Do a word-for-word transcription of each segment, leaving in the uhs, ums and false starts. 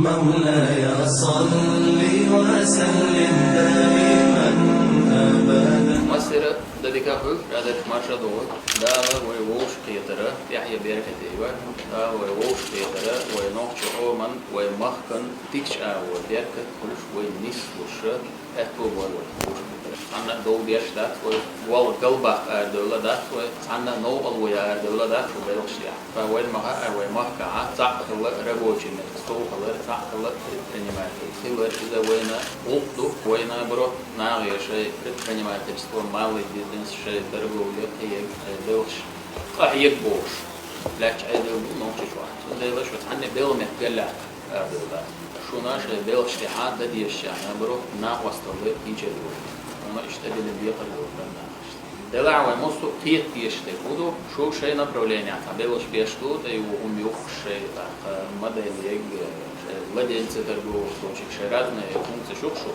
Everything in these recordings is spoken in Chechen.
مولاي صل وسلم دائما أبدا. Массера дадика хуьлу, радат марша догӀу. Дала вай вовшахкхетара тӀехье беркате йойла. Дала вай вовшахкхетара, вай нохчи къоман, вай махкан дикача агӀор беркат хуьлуш, вай нислуша, аьтто бой вай вовшахкхетара. Цхьанна а дов деш дац вай, болх галбаккха арадевлла дац вай, цхьанна а новкъарло ян арадевлла дац вай белхаш тӀехь. Ткъа вайна ма хаьа, вай махкахь цхьаъ хила рабочий место, стов хилар, цхьаъ хила предприниматель хилар, иза вайна гӀуллакх ду, вайна бро нагӀе шайн предпринимательство, малый бизнес, шайн торговля, кхиерг, шайн белхаш къахьега бохуш лаьттача Ӏедал бу Нохчийчохь. Цундела шу цхьанне белхан меттиг галлаккха арадевлла дац. Шуна шайн белхаш тӀехь дан дезаш яна бро накъосталла кийча ду. Хьуна иштта дина декхар ду нахашца. Делахь вай массо а кхета дезаш дерг хӀун ду, шу шайн направлениехь цхьа белхаш беш ду, тӀе юха хӀума юхкуш шайн, тӀаккха модель егга, шайн владельцы торговых точек, шайн разные функции шу шу.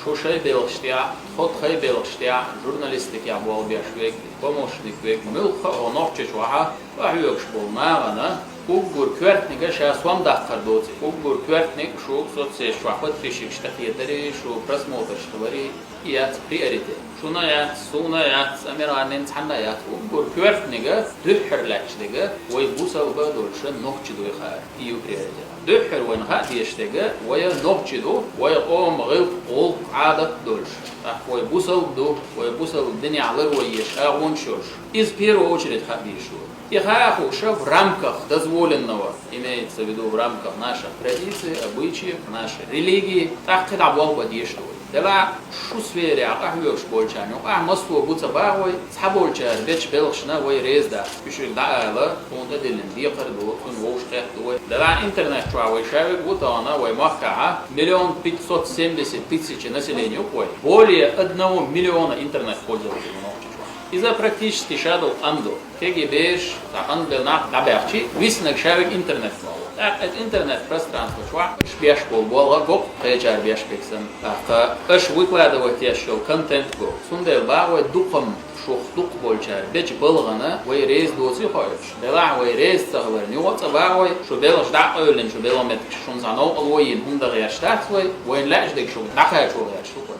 Шу шайн белхаш тӀехь, тхо тхайн белхаш тӀехь, журналистикехь болх беш верг, помощник верг, муьлхха а хӀокху Нохчийчохь къахьоьгуш болу нахана уггар коьртаниг ша сом даккхар доций, уггар коьртаниг шу соцсеташ чохь подписчикаш тӀекхетарий, шу просмотраш хиларий, и яц приоритет. Шуна яц, суна яц, Амирханна цхьанна а яц. Уггар коьртаниг дуьххьара лаьтташ дерг вай бусалба а долуш нохчи дуй хаар, и ю приоритет. Дуьххьара вайна хаа дезаш дерг вай нохчи ду, вай къоман гӀиллакх, гӀуллакх, Ӏадат долуш. ТӀаккха вай бусалба ду, вай бусалба динехь ларван езаш агӀонаш йолуш. Иза в первую очередь хаа дезаш ду. И хаа хууш в рамках дозволенного, имеется в виду в рамках наших традиций, обычаев, нашей религии, тӀаккха кхидӀа болх бан дезаш ду вай. Делахь шу сферехь къахьоьгуш болчарна юкъахь массо а бу ца боху вай, цхьаболчара бечу белхашна вай реза дац. Уьш дӀаала, тхуна тӀедиллина декхар ду, цунна вовшахкхетта ду вай. Делахь интернет чохь вай ша верг ву тахана, вай махкахь миллион пятьсот семьдесят тысяча население ю-кх вай. Более одного миллиона интернет-пользователь ву Нохчийчохь. Иза практически шадолу къам ду. Кегий бераш, цхьа къанбелла нах дӀабаьхчи, виснарг ша верг интернет чохь ву. ТӀаккха иза интернет-пространство чохь аша беш болу болх го-кх кхечара беш берг санна. ТӀаккха аша выкладывать еш йолу контент го. Цундела боху вай, дукха-м шух дукхахболчара бечу балхана вай реза доций хоуьйтуш. Делахь вай реза ца хиларна юха а цкъа боху вай, шу белхаш дӀа а къевлина, шу белхан меттигаш шуна цхьа новкъарло йина хӀума дан гӀерташ дац вай, вайна лаьаш дерг шуна дӀакхачо гӀерташ ду-кх вай.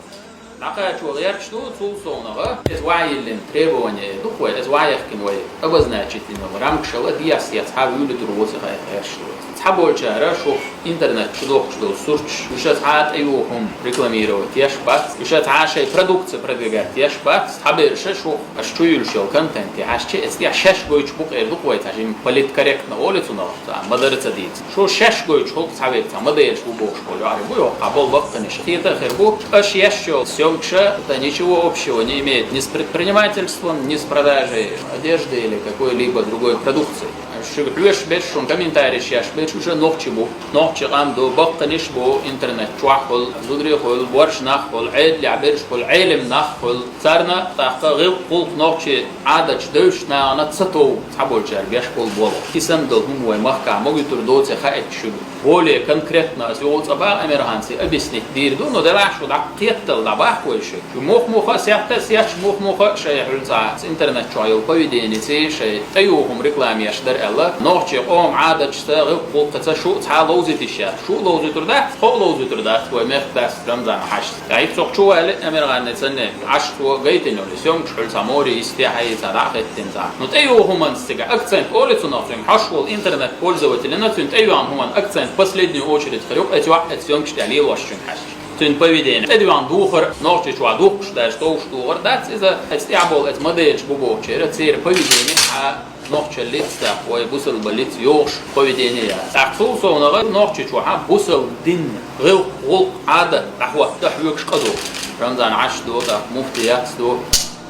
ДӀакхачо гӀерташ ду, цул совнагӀа, иза вайиллина требование ду-кх вай, иза вайяхкина вай обозначить йина йолу рамкашалла дехьа-сехьа цхьа вуьйлуьйтур воций хаийта гӀерташ ду вай. Цхьаболчара шух интернет чу дохкуш долу сурташ, уьш цхьа а тӀеюху хӀума рекламировать еш бац, уьш цхьа а шайн продукция продвигать еш бац, цхьаберш шух аша чу юьллуш йолу контенте хьаьжча, иза тӀехь шаьш гойтуш бу-кх эр ду-кх вай, цхьа жимма политкорректно олу цунах, цхьа ма-дарра ца дийца. Шу шаьш гойтуш хуьлу-кх цхьа верг, цхьа моделаш бу бохуш болу, юьхьар бу, йоккха болу баккханаш. Кхетар хир бу, аша еш йолу съёмкаш, это ничего общего не имеет ни с предпринимательством, ни с продажей одежды или какой-либо другой продукции. Шуьга хьоьжуш берш, шуна комментарийш еш берш уже нохчий бу. Нохчий къам ду, баккханаш бу, интернет чохь хуьлу, зударий хуьлу, борша нах хуьлу, Ӏедалехь берш хуьлу, Ӏелам нах хуьлу. Царна тӀаккха гӀиллакх-гӀуллакх, нохчий Ӏадаташ девзачу нахана ца тов цхьаболчара беш болу болх. И санна долу хӀума вай махкахь могуьйтур доций хаийта шуьга. Более конкретно аса юха а цкъа боху, Амирханца объяснить дийр ду, но делахь шу дӀакхетта дӀабоху вай шуьга. Шу муха-муха а сетта а сетташ, муха-муха а шайн хьуьлца интернет чохь йолу поведенеций, шайн тӀеюху хӀума реклама еш дара аьлла, нохчий къоман Ӏадаташца, гӀиллакх-гӀуллакхца шу а цхьа а ловзуьйтуш яц. Шу а ловзуьйтур дац, тхо а ловзуьйтур дац, вай мехкдаста Рамзан Хьаьжас. Ткъа хӀинца цо чу ваьлла Амирханца санна, Ӏаш цо гайтина йолу съёмкаш хьуьлца море йисте хьаийца дӀа а хеттина цхьа. Ну, тӀеюху хӀуманца цига акцент олу цунах, цуьнга хьожуш волу интернет-пользователина цуьнан тӀеюьху хӀуманна акцент в последнюю очередь хир ю-кх, эцу ваьхьа эцу съёмкаш тӀехь лелош цуьнга хьаьжча. Цуьнан поведение тӀедоьхна духар, нохчийчохь духкуш даьлча товш духар дац иза, эцу тӀехь болу эцу моделаш бу бохучеран, церан поведение а нохчаллица, вай бусалбаллица йогӀуш поведение яц. ТӀаккха цул совнагӀа нохчийчохь бусалба дин, гӀиллакх-гӀуллакх, Ӏадат дӀахӀотта хьоьгуш къа ду. Рамзан Хьаьжас ду, тӀаккха муфтиятца ду,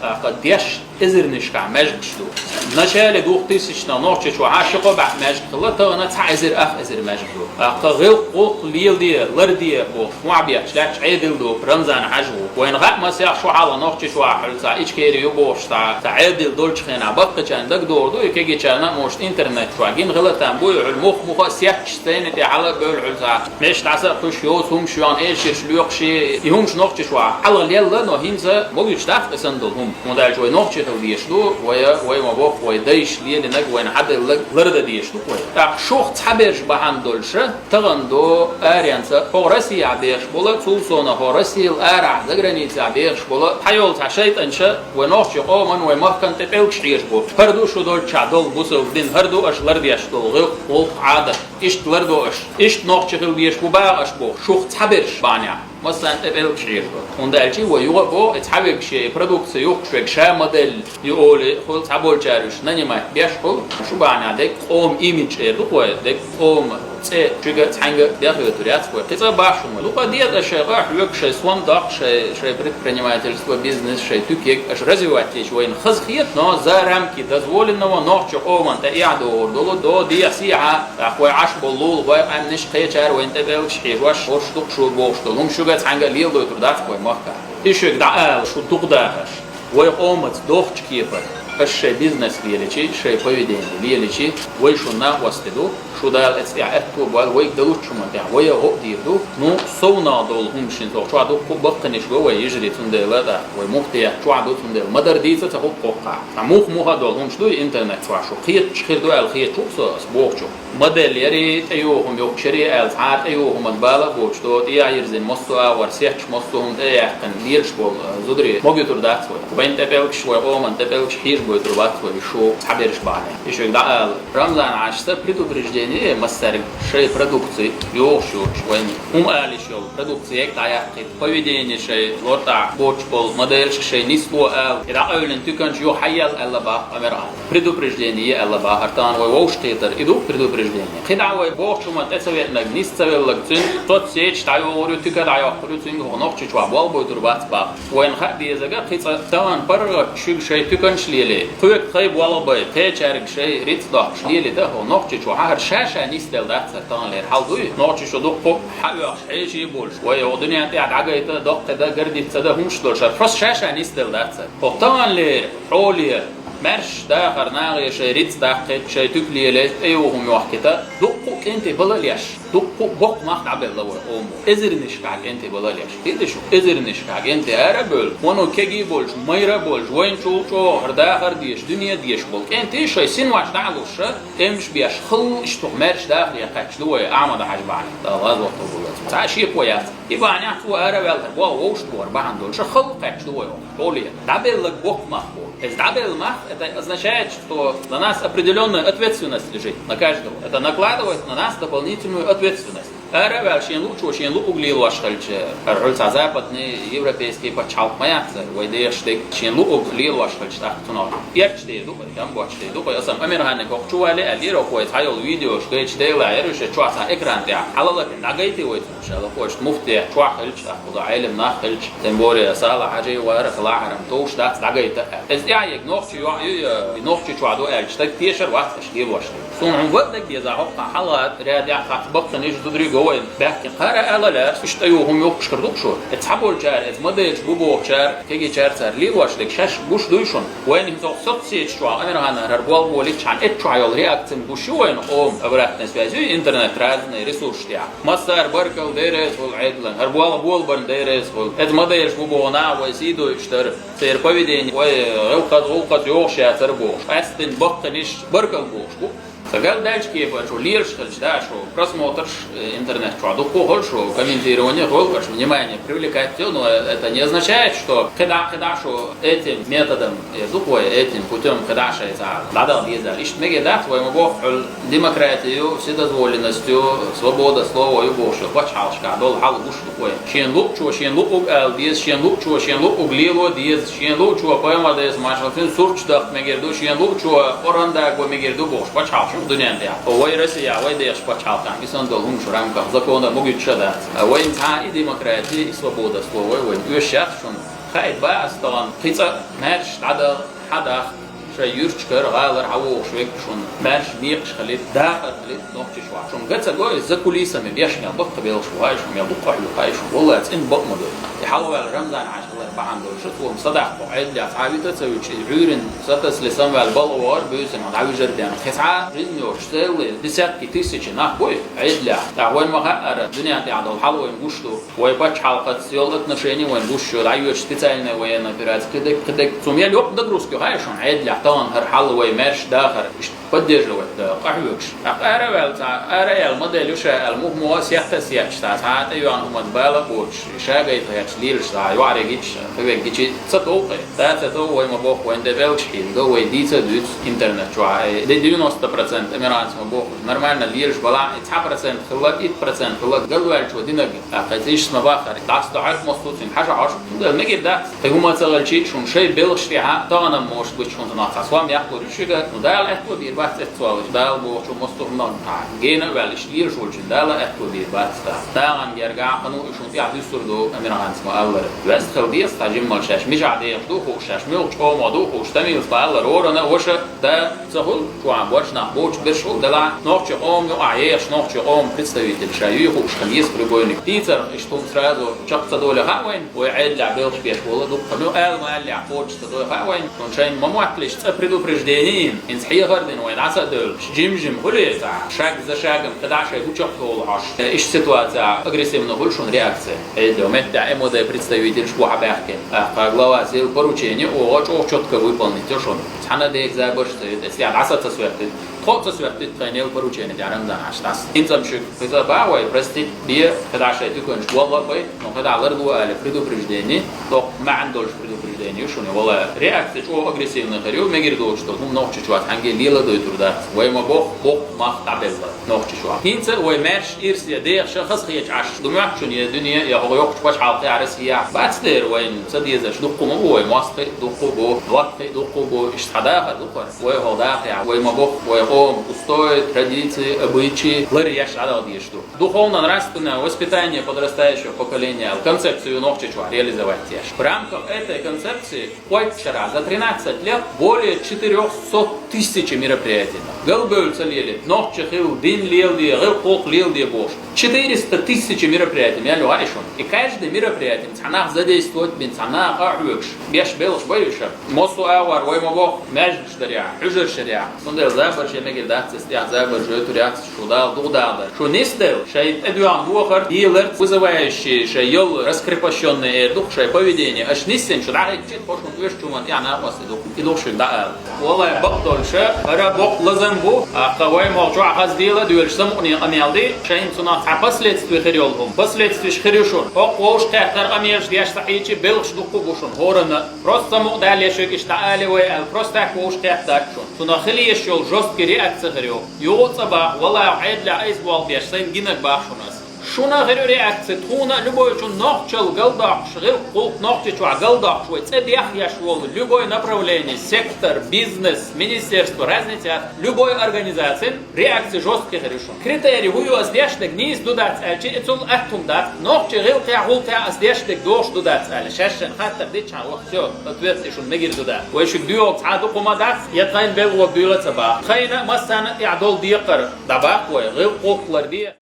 тӀаккха деш эзарнашкахь маьждигаш ду. В начале двухтысячных нохчийчохь ши-кхо бӀе маьждиг хилла, тахана цхьа эзар, ах эзар маьждиг ду. ТӀаккха гӀиллакх-гӀуллакх леладе, ларде бохуш, мохь бетташ лаьтташ Ӏедал ду, Рамзан Хьаьжа ву. Вайна хаьа, масех шу хьалха нохчийчохь хьуьлца Ичкери ю бохуш, цхьа, цхьа Ӏедал долчу хенахь баккхийчарна дагадогӀур ду, и кегийчарна а, может, интернет чохь гина хила там бу, и хьуьлла муха-муха а сетташ, сайна тӀе хьала а бевлла хьуьлца, мешан дӀаса а кхуьссуш, йоцу хӀумнаш йоьхна, эшарш лоькхуш, и хӀумнаш нохчийчохь хьалха лелла, но хӀинца могуьйтуш дац и санна долу хӀума. ХӀунда аьлча вай нохчий Деш ду вай, вай ма боху, вай дайша лелийнарг, вайна хьаделларг лардан деш ду вай. ТӀаккха шух цхьаберш бахьана долуша, тахана до аренца, хӀокху Россехь бехаш болу, цул сов хӀокху Россел арахь, заграницехь бехаш болу, хьайолу цхьа шайтӀанча вай нохчийн къоман, вай махкан тӀе пӀелгаш хьежабо. ХӀара ду шу долччохь долу бусалба дин, хӀара ду аша лардеш долу гӀиллакх, гӀуллакх, Ӏадат. Иштта лардо аша. Иштта нохчий хила дезаш бу баха аша боху, шух цхьаберш бахьанехь. Массарна тӀе пӀелгаш хьежабо. ХӀунда аьлча вай юха а боху, и цхьавегаш, и продукция юхкуш верг ша модель ю олий, хуьлу цхьаболчара уьш нанимать беш хуьлу. Шу бахьанехь дерг къоман имидж эр ду вай, дерг къоман цӀе шуьга а цхьаьнга а дехьа хетар яц вай. Кхин цкъа бахьаш хӀума ду. Дукха деза шайн къа хьоьгу, шайн сонта доккху, шайн, шайн предпринимательство, бизнес, шайн туькег аша развивать дечу вайна хаза хета, но за рамки дозволенного нохчийн къоман тӀе эхь догӀур долу, до дехьа сехьа, тӀаккха вай Ӏаш болу лулахой, къаьмнаш, кхечара вайна тӀе пӀелгаш хьежош, хӀорш дукха шу бохуш долу хӀума шуьга а цхьаьнга а леладойтур дац вай махкахь. И шуьга дӀаала, шу дукха дахарш. Вай къомаца дохкучу кепара, аша шайн бизнес лелийчи, шайн поведение лелийчи, вай шуна накъостий ду, шу Дала эцу тӀехь аьтто а бойла, вайга далучу хӀуманна тӀехь вай а гӀо а дийр ду. Ну, совнаха долу хӀуманаш хӀинца чохь дуккха а баккхийнаш го вай йижарий, цундела тӀаккха вай муфтият чохь ду, цундела ма-дарра дийца а ца хуьлу кхоккхахь. Ткъа муха-муха долу хӀуманаш дуй интернет чохь, шу кхеташ хир ду аьлла хеташ ву со ас бохучух. Модель яри, тӀеюху хӀума юхкуш яри аьлла, цхьа а тӀеюху хӀуманна бала а боцуш, до тӀе яхьирзина массо а агӀор, сетташ массо а хӀума тӀе а яьккхина, лелаш болу, а, зударий могуьйтур дац вай. Вайна тӀе пӀелгаш, вай къоманна тӀе пӀелгаш хьежабойтур бац вай, шу цхьаберш бахьанехь. И шуьга дӀаала. Рамзан Хьаьжас предупреждение, массаьрга шайн продукция йогӀуш йоцуш, вайна хӀума ала йиш йолу продукция дӀаяккхийта, поведение шайн лортӀахь боцуш болу модельшка шайн нисло ала, и дӀакъевлина туьканча юха хьайъел аьлла баха Ӏумар-Ӏаьнас. Предупреждение е аьлла бахара, тахана вай вовшахкхетар и ду предупреждение. КхидӀа вай бохучу хӀуманна тӀе ца веанарг, нис ца велларг, цуьнан соцсеташ дӀайогӀур ю, туька дӀайоккхур ю, цуьнга хӀокху Нохчийчохь болх бойтур бац баха. Вайна хаа дезарг, кхин цкъа тахана паргӀат шуьга шайн туьканаш лелий, кхоьга тхайн болх бай, кхечаьрга шайн рицкъ доккхуш лелийта хӀокху Нохчийчохь, хӀара ша-ша нисделла дац цара таханлера хьал дуй. Нохчий шу дуккха а хьаоьхуш хьеший болуш, вай хӀокху дуьненна тӀехь дӀагайта, доккхий дан, гордиться дан хӀумаш долуш, хӀара просто ша-ша нисделла дац цара. ХӀокху таханлера хьоле, маьрша дахар нахе шайн рицкъ даккхийта, шайн туька лелийта, тӀеюху хӀума йохкийта, дуккха а кӀентий бала а леш, дуккха а боккха мах дӀабелла вай къомо. Эзарнашкахь кӀентий бала а леш. Хетий шу? Эзарнашкахь кӀентий ара а бевлла, вано кегий а болуш, майра а болуш, вайна чул чӀогӀа хӀара дахар а дезаш, дуьне а дезаш болу кӀентий шайн синош дӀа а луш, тӀемаш беш, хала иштта хӀокху маьрша дахаре кхаьчна ду вай Ахьмад-Хьаьжа бахьанехь, Дала гӀазот къобал дойла цуьнан. Цхьа а шеко яц. И бахьанехь цо ара а ваьлла, хӀара болх вовшахтохар бахьана долуш, хала кхаьчна ду вай хӀокху хьоле. ДӀабелларг боккха мах бу. Иза дӀабелла мах, это означает, что на нас определённая ответственность лежит, на каждого. Это накладывает на нас дополнительную ответственность. Ара а ваьлла, шена луучо шена луъург лелош хилча, хӀара хьуьлла цхьа западный, европейский пачхьалкх ма яц хӀара, вай дехаш дерг шена луъург лелош хилча, тӀаккха цунах эрча дер ду вай, кам боцуш дер ду вай. Аса Амирханниг хӀокху чу вале аьллера, хӀокху вай цхьайолу видеош гайчу дела яра, уьш чохь цхьа экран тӀехь хьалалатина дӀагайти вай цунах аьлла, хӀокху муфтият чохь хилча, тӀаккха кхуза Ӏелам нах хилча, тем более Салахь-Хьаьжа вара, хила хьарам товш дац дӀагайта аьлла. Иза тӀаьхьа ерг нохчи йоӀ ю, и нохчи чохь ду аьлча, стаг тешар вац аша лелош дерг. Суна хӀума ван дага деза хӀокху хьалха рядехь хац баккхийнаш зударий го вайна баьхкина. Кхара ала лаьара, иштта тӀеюху хӀума юхкуш хир ду-кх шу. Эцу цхьаболчара, эцу модельш бу бохучара, кегийчара цара лелош дерг шаьш гуш дуй шуна? Вайна хӀинца хӀокху соцсеташ чохь Амирханна хӀара болх болийчхьана, эцу чохь йолу реакци гуш ю вайна къоман, обратная связь ю, интернет, разные ресурсаш тӀехь. Массара баркалла, дера иза хуьлу Ӏедална. ХӀара болх болабарна дера иза хуьлу. Эцу модельш бу боху наха вай сий дойуш дара. Церан поведение вай гӀиллакхаца, гӀуллакхаца йогӀуш яцара бохуш. Къаьсттина баккхийнаш баркалла бохуш бу. Сан гал даьллачу кепара шу лелаш хилча, да, шу просмотрш, э, интернет чохь дуккха а хуьлу, шу комментирование хуьлу, аша внимание привлекать ю, но это не означает, что кхидӀа, кхидӀа шу этим методом, э, дукха вай этим путём кхидӀа шайца дӀадаха деза. Иштта мегар дац, вай ма боху, хьуьлла демократию, вседозволенностью, свобода слова ю бохуш, пачхьалкхашкахь долу хьал гуш ду. Вай шена луъучо шена луъург ала деза, шена луъучо шена луъург лело деза, шена луъучо пайхамар деза машалла цуьнан сурташ даха мегар ду, шена луъучо Къуръан дагабо мегар ду бохуш пачхьалкхаш ю дуьненна тӀехь. Хьо вай Россия, вай дехаш пачхьалкхехь, и санна долу хӀумаш рамках закона могуьйтуш а дац. Вайна цхьа и демократия, и свобода слова вайна оьшуш яц шуна. Хаийта бац ас тахана, кхин цкъа маьрша дӀадаха, хьадаха. Шайн юьрташкара, гӀалара хьавогӀуш верг шуна маьрша, мекхаш хилийта, дахар хилийта нохчаш вац. Шуна ган ца го, из за кулисами беш мел баккха белхаш бу, хай шуна, мел дукха хьоьху, хай шуна. Валлахь, цӀена бакъ ма дойла. И хьалаваьлла Рамзан-Хьаьжа хилар бахьана долуш, цо-м садаккха кху Ӏедалехь цхьа а вита ца вуьтуш, иза Ӏуьйранна сатасале самаваьлла бакъо вара, буьйсанна дӀавижар дена. Кхин цхьа а жизнь йоцуш, целые десятки тысячи нах бу Ӏедалехь. ТӀаккха вайна ма хаъара, дуьнен тӀехь долу хьал вайна гуш ду. Вай пачхьалкхаца йолу отношени вайна гуш ю, дӀайоьдуш специальная военная операция, кхидерг, кхидерг. Цу-м ял йоккха нагрузка ю, хай шуна, Ӏедалехь тахана хӀара хьал вай маьрша дахар, иштта поддерживать дан къахьоьгуш. ТӀаккха ара а ваьлла цхьа, ара а яьлла модель ю ша аьлла, муха-муха сехтас етташ цхьа, цхьа а тӀейоьгӀна хӀуманца бала а боцуш, ша гайта хеташ лелаш цхьа, йоӀариг гича, кхин верг гича ца тов кхин. Да, ца тов, вай ма бохху, вайна тӀе белгаш хилла, вай дийца а дуьйцу интернет чохь, э, де девяносто процент американцы ма боххуш, нормально лелаш балахь, и цхьа процент хилла, итт процент хилла, галваьллачо динарг. ТӀаккха иза иштта ма бахара, дӀасадохьуш массо а цуьнга хьажа хьожуш, цундела мегар дац, тхан хӀума ца хилча а шуна шайн белхаш тӀехь а тахана-м, может быть, шуна цхьа сом яккхалур ю шуьга, ну, Дала аьтто бийр бац эццаваллаш, Дала бохучу массо а хӀуманах гена а ваьлла, иштта лелаш волчун Дала аьтто бийр бац тӀаккха. Нахана гергахь а, ну, и шуна тӀехь дуьсур ду, американцы ма-аллара. Вест хила деза тхан жиммал шаьш, мичахь дехаш ду хууш, шаьш муьлхачу къомах ду хууш, тамилс ма-аллара, ворана, ваша, да, ца хуьлу, чохь боьрша нах боцуш берш хуьлу, делахь нохчийн къоман юкъахь ехаш, нохчийн къоман представитель ша юй хууш хила еза прибойник. Дийцарх иштта хӀума сразу чекх ца долу хаьа вайна, вай Ӏедалехь белхаш беш волу дуккха, ну, ала ма-аллехь, кхочуш ца дой хаьа вайна, хӀунда шайна ма мотталаш цкъа предупреждение йина, хӀинца хьехар дина вайна дӀаса а девлла, жим-жим хуьлий цхьа, шаг за шагом, кхидӀа шайн гучух долу хьош. Иштта ситуацехь агрессивно хуьлу шуна реакция. Ӏедало меттехь МВД представительш бу хьабаьхкина. ТӀаккха глава сел поручение оха чӀогӀа чётко выполнить йо шуна. Цхьана дега забарш ца йо, тӀе стехь дӀаса ца соьттуьйту. Тхо а ца соьттуьйту тхайна ел поручение тӀехь Рамзан Хьаьжас. ХӀинца-м шуьга кхуза бан вай, простить бе, кхидӀа шайн туьканаш болла а бай, но кхидӀа лардо аьлла предупреждение, доккха маьӀна долуш предупреждение ю шуна, валлахӀи. Реакция чӀогӀа агрессивный хир ю, мегар доцуш долу хӀума нохчочохь цхьаьнгге леладойтур дац. Вай ма бохху, боккха мах дӀабелла нохчочохь. ХӀинца а вай маьрша, ирсе, дехаш а хазахеташ Ӏаш ду моьтту шуна, я дуьне, я хӀокху йоккхачу пачхьалкхе, Россехь. Бац дера вайна ца дезарш дуккха ма бу, вай мостагӀий дуккха бу, лоттагӀий дуккха бу, иштта цхьа дахар ду-кх хӀара. Вай хӀокху дахарехь, вай ма бохху, вай къоман устои, традиции, обычаи ларъеш дӀадала дезаш ду. Духовно-нравственное воспитание подрастающего поколения аьлла концепцию нохчочохь реализовать еш. В рамках этой концепции кхойтта шарахь за тринадцать лет более четырёхсот тысячи мероприятий. Галбевлла ца лелийта, нохчи хила, дин леладе, гӀиллакх-гӀуллакх леладе бохуш. Четыреста тысячи мероприятий мел ю хӀара шуна. И каждый мероприятие цхьа нах задействовать бина, цхьа нах а хьоьгуш, беш белхаш бай уьш. Массо а агӀор вай ма бохху, маьждигаш дарехь, хьуьжарш дарехь. Цундела забарш ян мегар дац, цу тӀехь забарш йойтур яц, шу Дала духу даха дар. Шу нисделла, шайн тӀедоьгӀна вохар, дилар, вызывающий, шайн йолу раскрепощённый эр ду-кх шайн поведение. Аша ниссина шу дӀахӀиттича, тхо шуна оьшучу хӀуманна тӀехь накъостий ду-кх. И ду шуьга дӀаала. Валлай, бакъдолуша, хӀара боккха лазам бу, тӀаккха вай могӀа чохь хаза дела а доьлуш, самукъане къамел де, шайна цунах цхьа последствий хир йолу хӀума. Последствиш хир ю шуна. ХӀокху вовшахкхеттара къамелаш деш ца хьийча, белхаш дуккха а бу шуна, хӀоранна а. Просто самукъадаьлла еш верг иштта дӀаале вай аьлла, просто тӀаккха вовшахкхетта дац шуна. Цунах хила еш йолу жёсткий реакция хир ю. Юха а цӀа баккха, валлай, Ӏедалехь айса болх беш, сайна гинарг боху шуна ас. Шуна хир ю реакция, тхуна а любойчунна нохчалла галдоккхуш, гӀиллакх-гӀуллакх нохчочохь галдоккхуш, вай цӀе дехъеш волу любой направление, сектор, бизнес, министерство, разница яц, любой организацин реакция жёсткий хир ю шуна. Критерий хӀун ю ас деш дерг, нийса ду дац аьлча, и цул атта хӀума дац, нохчийн гӀиллакхехь, гӀуллакхехь ас деш дерг догӀуш ду дац аьлла, шаьш шайна хаттар дича, вот, всё, ответ и шуна мегар ду дац. Вай шуьга доьгӀу цхьа а дукха хӀума дац, я тхайна белхалург дуьйла а ца баккха. Тхайна массарна а тӀехь долу декхар дӀабаккха вай, гӀиллакх-гӀуллакх ларде.